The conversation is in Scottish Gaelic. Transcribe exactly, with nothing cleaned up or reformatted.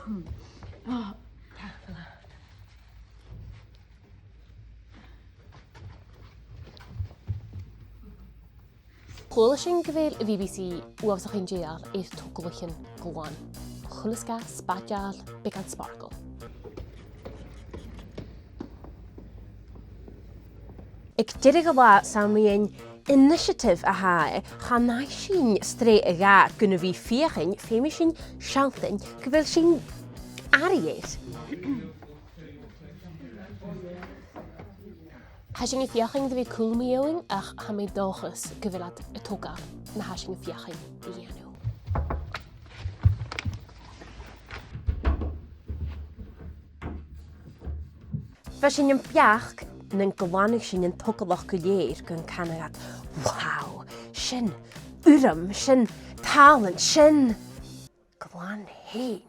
Hmm. Ah, tha e fada. Chuala sinn gu bheil a' B B C uabhasach dèidheil air togalaichean glan. A h-uile sgath spaideil, beagan sparkle. Aig deireadh an latha, 's ann mu dheidhinn initiative a tha e, chan fhaigh sinn sreath a dhà gun a bhith a' feuchainn, feumaidh sinn sealltainn gu bheil sinn airidh air. Tha sinn a' feuchainn ri bhith cùl mu dheidhinn, ach tha mi an dòchas gu bheil iad a' togail na tha sinn a' feuchainn ri dhèanamh. Bha sinn am beachd nan glanadh sinn an togalach gu lèir gun canadh iad, "Wow, sin urram, sin tàlant, sin glan fhèin."